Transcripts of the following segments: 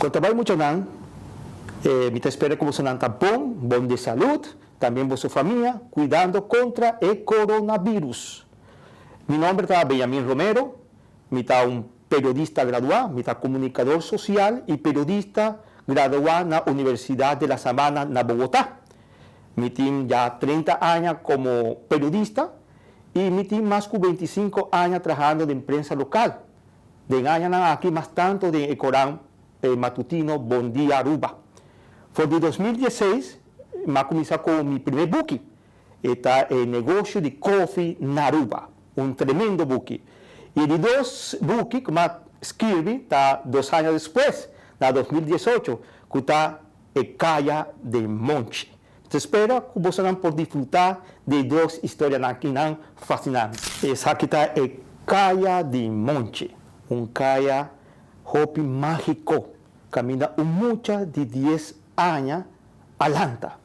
Con ta bay muchanan? Mi ta spera cu bosonan ta bon, bon di salud, también boso famia, cuidando contra e coronavirus. Mi nomber ta Benjamin Romero, mi ta un periodista gradua, mi ta comunicador social y periodista gradua na Universidad de la Sabana na Bogotá. Mi tin ya 30 aña como periodista y mi tin mas cu 25 aña trahando den prensa local. Den añanan aki mas tanto den e koran matutino Bon Dia Aruba. For di 2016 m'a kuminsá ku mi promé buki. E ta e negoshio di kofi na Aruba. Un tremendo buki. I e di dos buki ku m'a skirbi ta 2 aña despues, na 2018, ku ta E Kaya den Monchi. Mi ta spera ku bosonan por disfrutá di e dos istorianan akinan fasinante. Esaki ta e Kaya di Monchi, un kaya hopi mágiko kaminda un mucha di 10 aña a lanta.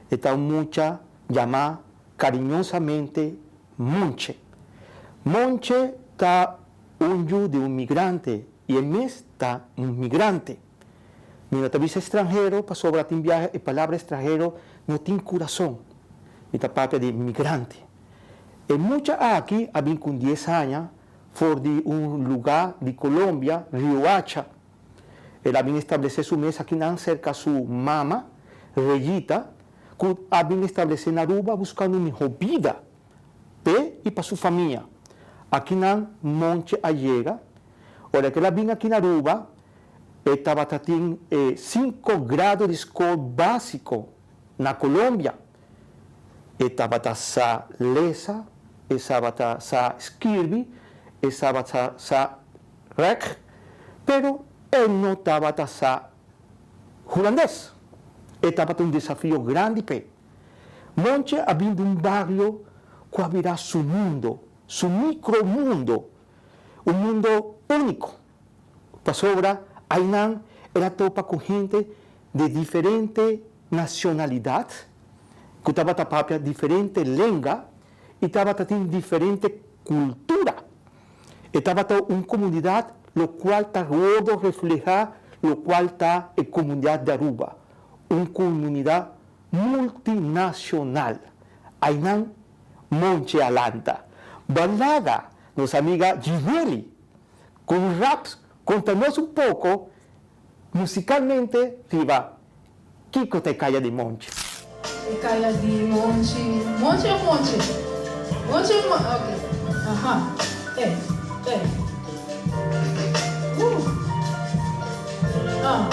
E ta un mucha yamá kariñosamente Monche. Monche ta un yu di un migrante i e mes ta un migrante. Mi no ta bisa estranhero pasobra tin biaha e palabra estranhero no tin kurason. Mi ta papia di migrante. E mucha aki a bin ku 10 aña for di un lugá di Colombia, Riohacha. El a bin establesé su mes akinan serka su mama, Reyita, ku a bin establesé na Aruba buskando un mihó bida p'e i pa su famia. Akinan Monche a yega. Ora ku el a bin aki na Aruba, e tabata tin e 5 grado di skol básiko na Colombia. E tabata sa lesa, e tabata sa skirbi, e tabata sa rek, pero e no tabata sa hulandes. E tabata un desafio grandi p'e. Monche a bin di un bario ku a bira su mundo, su micromundo, un mundo úniko. Pasobra einan el a topa ku hende di diferente nashonalidat, ku tabata papia diferente lenga i tabata tin diferente kultura. E tabata un komunidat lokual ta wòrdu reflehá lokual ta e komunidat di Aruba, un komunidat multinashonal. Einan Monche a lanta. Balaga nos amiga Ginelli ku raps konta nos un poko musikalmente riba kiko ta e Kaya di Monchi. E Kaya di Monchi. Monchi o Monchi? Monchi o Monchi? Ok. Aha. Ey, ey. Ah.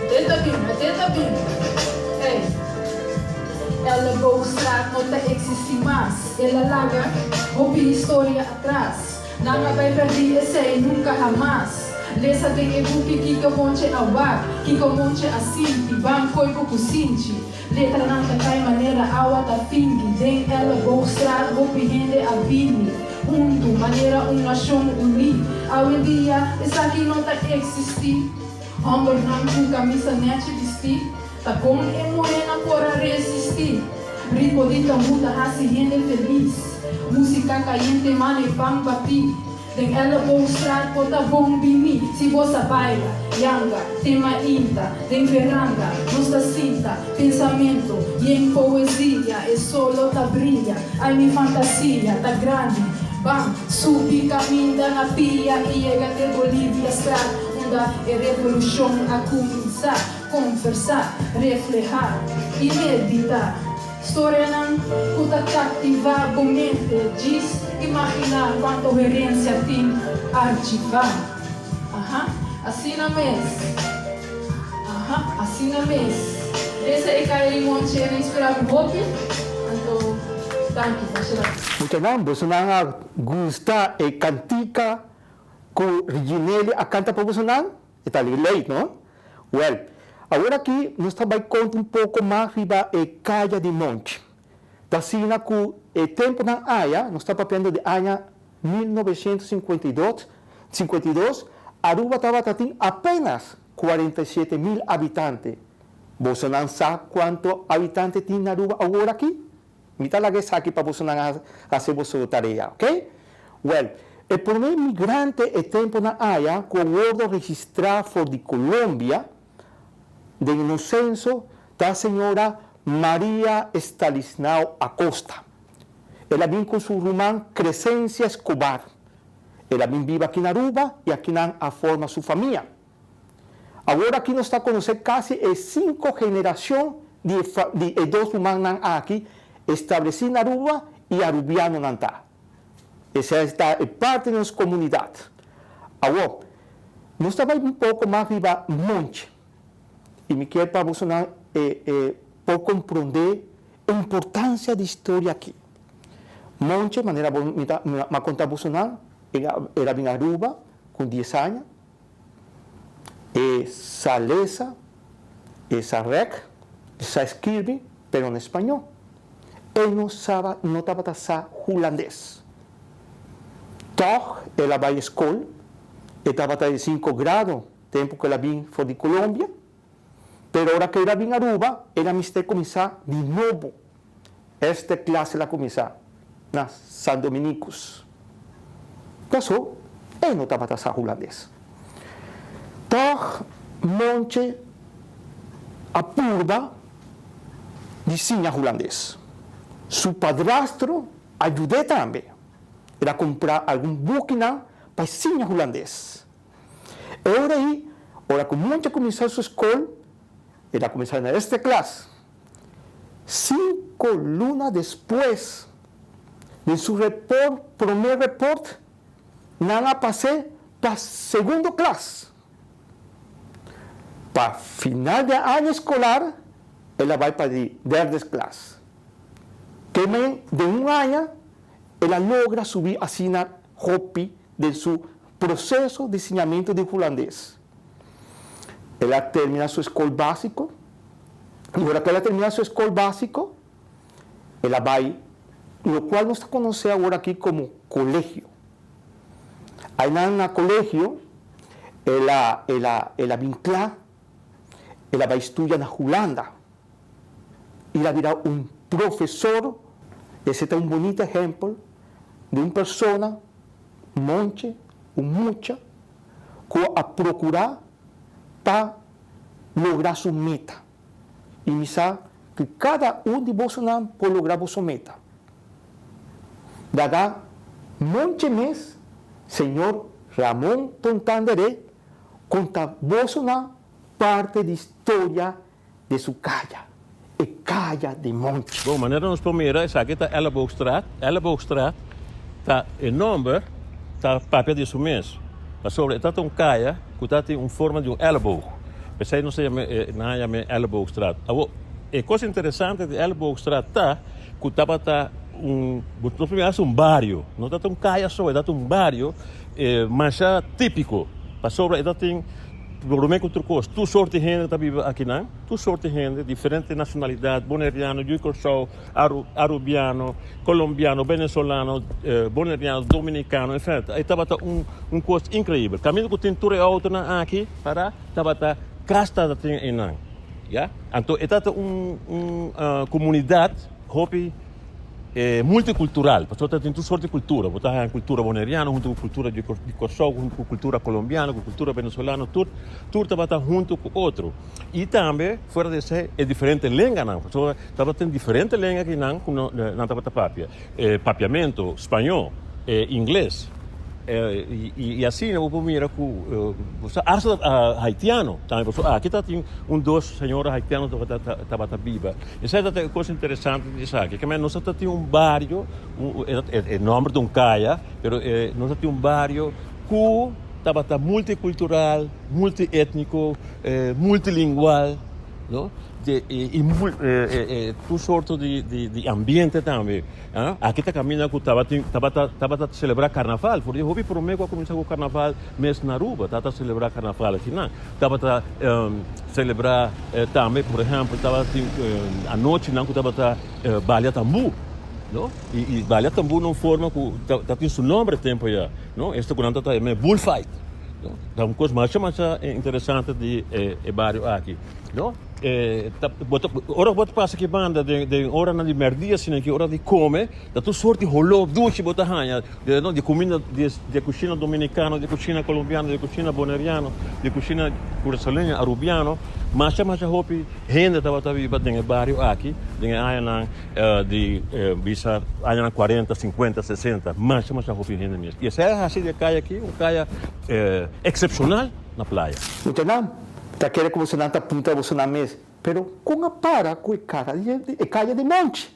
Dit a bin, dit a bin. Ey. Elleboogstraat no ta existi mas. El a laga hopi historia atras. Nan a bay perdi esey nunca hamas. Lesa den e buki kiko Monche a wak, kiko Monche a sinti, ban koy bo ku sinchi. Letranan ta kai manera awa ta fingi. Den Elleboogstraat hopi hende a bini huntu manera un nashon uní. Awendia esaki no ta existi. Hombernan ku kamisa nechi bistí, ta kon e muhénan por a resistí? Ritmo di tambú ta hasi hende felis. Músika kayente mane pan batí. Den Elleboogstraat por ta bon bini si bo sa baila, yanga, te mainta. Den veranda nos ta sinta, pensamentu yen poesia, e solo ta bria. Ai mi fantasia ta grandi. Ban subi kaminda na pia i yega te Boliviastraat unda e revolushon a kuminsá. Konversá, reflehá i meditá. Storianan ku ta kaptivá bo mente. Djis imaginá kuantu herensia tin archivá. Aha, asina mes. Aha, asina mes. Esa e Kaya di Monchi a inspirá mi hopi. Anto, danki, masha danki. Muchanan, bosonan a gusta e kantika ku Ginelli a kanta pa bosonan? E ta lei, no? Wèl, awor aki nos ta bai konta un poko mas riba e Kaya di Monchi. Ta asina ku e tempunan aya, nos ta papiando di aña 1952, 52, Aruba tabata tin apenas 47,000 habitante. Bosonan sa kuantu habitante tin na Aruba awor aki? Mi ta laga esaki pa bosonan hasi boso tarea, ok? Wèl, E promé migrante e temponan aya ku a wordo registrá for di Colombia den nos senso ta señora Maria Estalisnao Acosta. El a bin ku su ruman Crescencia Escobar. El a bin biba aki na Aruba i akinan a forma su famia. Awor aki nos ta konosé kasi e sinku generashon di e di e dos rumannan aki establesí na Aruba i arubianonan ta. Esei ta e parti di nos komunidat. Awor, nos ta bai un poko mas riba Monchi i mi kier pa bosonan e e por komprondé e importansia di historia aki. Monchi, manera bo mi ta mi a konta bosonan, el a bin Aruba ku dies aña. E sa lesa, e sa rek, e sa skirbi, pero na spañó. E no saba, no tabata sa hulandes. Tòg el a bai skol, e tabata di sinku grado tempu ku el a bin for di Colombia, pero ora ku el a bin Aruba, el a mester kuminsá di nobo. Este klas el a kuminsá na San Dominicus. Paso e no tabata sa hulandes. Tòg Monche a purba di siña hulandes. Su padrastro a yud'é tambe. El a kumpra algun bukinan pa e siña hulandes. E ora ei, ora ku Monche a kuminsá su skol, el a kuminsá na este klas. Cinco luna despues, den su report, prome report, nan a pas'é pa segundo klas. Pa final di aña eskolar, el a bai pa di derde klas. Ke men den un aña el a logra subi asina hopi den su proseso di siñamentu di hulandes. El a termina su skol básiko i ora ku el a termina su skol básiko el a bai lokual nos ta konosé awor aki komo kolegio. Ainan na kolegio el a el a el a bin kla, el a bai studia na Hulanda i el a bira un profesor. Esei ta un bunita ehèmpel di un persona monchi, un mucha ku a prokurá pa logra su meta. I mi sa ku kada un di bosonan por logra boso meta. Laga monchi mes señor Ramon Tontandere konta bosonan parte di storia di su kaya, e kaya di monchi. Bon, manera nos por mira esaki ta Elleboogstraat. Elleboogstraat ta e nomber ta papia di su mes, pasobra e ta ta un kaya ku ta tin un forma di un elleboog. P'esei nos ta yama e nan a yam'é Elleboogstraat. Awor, e kos interesante di Elleboogstraat ta ku tabata un, nos por mira hasta un bario, no ta ta un kaya so, e ta ta un bario masha típiko, pasobra e ta tin. Promé ku tur kos, tur sort di hende ta biba akinan, tur sort di hende, diferente nashonalidat, boneriano, yu Kòrsou, arubiano, kolombiano, venezolano, boneriano, dominikano, enfin, e tabata un un kos inkreibel. Kaminda ku tin tur e outonan aki pará, tabata kas tabatin einan, ya. Anto e tabata un un komunidat hopi. E multikultural, pasobra ta tin tur sort di kultura. Bo ta haña kultura boneriano huntu ku kultura di Kòrsou, huntu ku kultura kolombiano, ku kultura venezolano, tur tur tabata huntu ku otro. I tambe fuera di esei e diferente lenganan, pasobra tabatin diferente lenga kinan ku nan tabata papia. E papiamentu, spañó, e ingles. I asina bo por mira ku hasta haitiano tambe pasobra aki ta tin un dos señora haitiano tabata biba. Esei ta e kos interesante di esaki. Ke nos ta tin un bario, e nomber ta un kaya, pero nos ta tin un bario ku tabata multikultural, multietniko, multilingual. No? De, i, i, tur sorto di, di, di ambiente tambe. Ah? Aki ta kaminda ku tabatin, tabata, tabata selebrá karnaval. For di hopi promé ku a kuminsá ku karnaval mes na Aruba, tabata selebrá karnaval akinan. Tabata um, selebrá eh, tambe, por ehèmpel, tabatin um, anochinan ku tabata eh, balia tambú. No? I, i balia tambú na un forma ku ta, ta tin su nombre tempo ya. No? Esta ku nan ta yama bullfight. No? Ta un kos masha masha interesante di e, e bario aki. No? Ta bo ta ora bo ta pasa aki banda den den oranan di merdia asina aki ora di kome ta tur sorti holó dushi bo ta haña di no di kuminda di di kushina dominikano di kushina kolombiano di kushina boneriano di kushina kurasoleño arubiano masha masha hopi hende tabata biba den e bario aki den e añanan di bisa añanan kuarenta sinkuenta sesenta masha masha hopi hende mes i esei a hasi di e kaya aki un kaya eksepshonal na playa. Muchanan ta kere ku bosonan ta puntra bosonan mes, Pero kon a para ku e kara di e kaya di Monchi?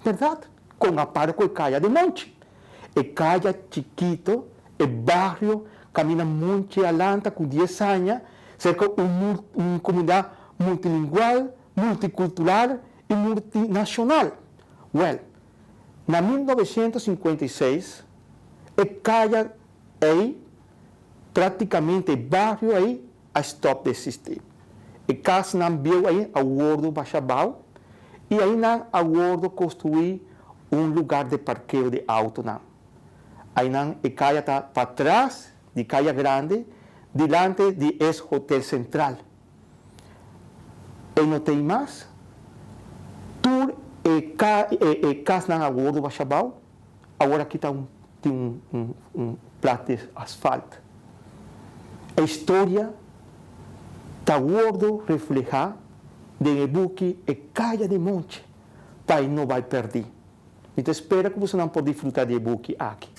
Bèrdat, kon a para ku e kaya di Monchi? E kaya chikito, e bario kaminda Monchi a lanta ku dies aña serka un un komunidat multilingual, multikultural i multinashonal. Wèl, na 1956 e kaya ei, Práktikamente e bario ei a stòp di eksistí. E kasnan bieu ei a wòrdu basha abou i einan a wòrdu konstruí un lugar di parkeo di outonan. Einan e kaya ta patras di Kaya Grandi, dilanti di es Hotel Central. Ei no ta ei mas. Tur e e kasnan a wòrdu basha abou. Awor aki ta un tin un un plat di asfalt. E historia ta wordo refleha den e buki E Kaya di Monchi pa e no bai perdi. Mi ta spera ku bosonan por disfruta di e buki aki.